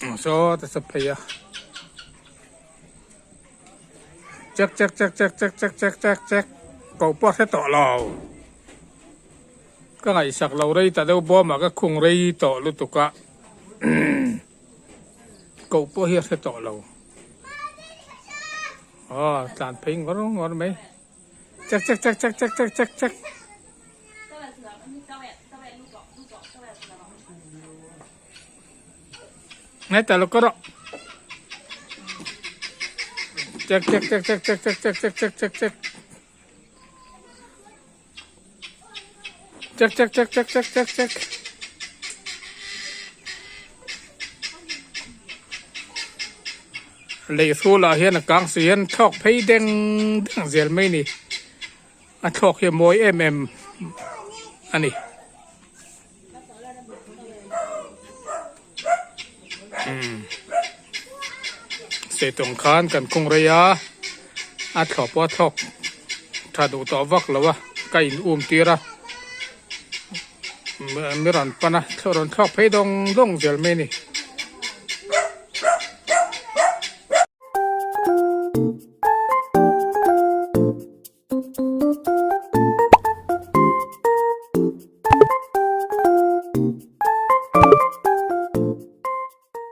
Saw ta sa phei a chek chek chek chek chek chek chek chek chek koh pawh a hre tawh lo ka ngaihsak lo rei ta deuh bawm ah ka khung rei tawh lutuk a koh pawh hi a hre tawh lo aw tlan phei ngawr ngawr mai chek chek chek chek chek chek chek chek. Ngay ta lo karo. Check check check check check check check check check check check. Check check check check check check check. Lei hrulah hian a kang si hian thlawk phei deng deng zel mai ni. A thlawk hi a mawi em em a ni. Seitawng khan kan khung rei a, a thlawh pawh a thlawk tha duh tawh vak lo a, ka in um tir a, mi rawn pan a, rawn thlawk phei dawng dawng zel mai a ni.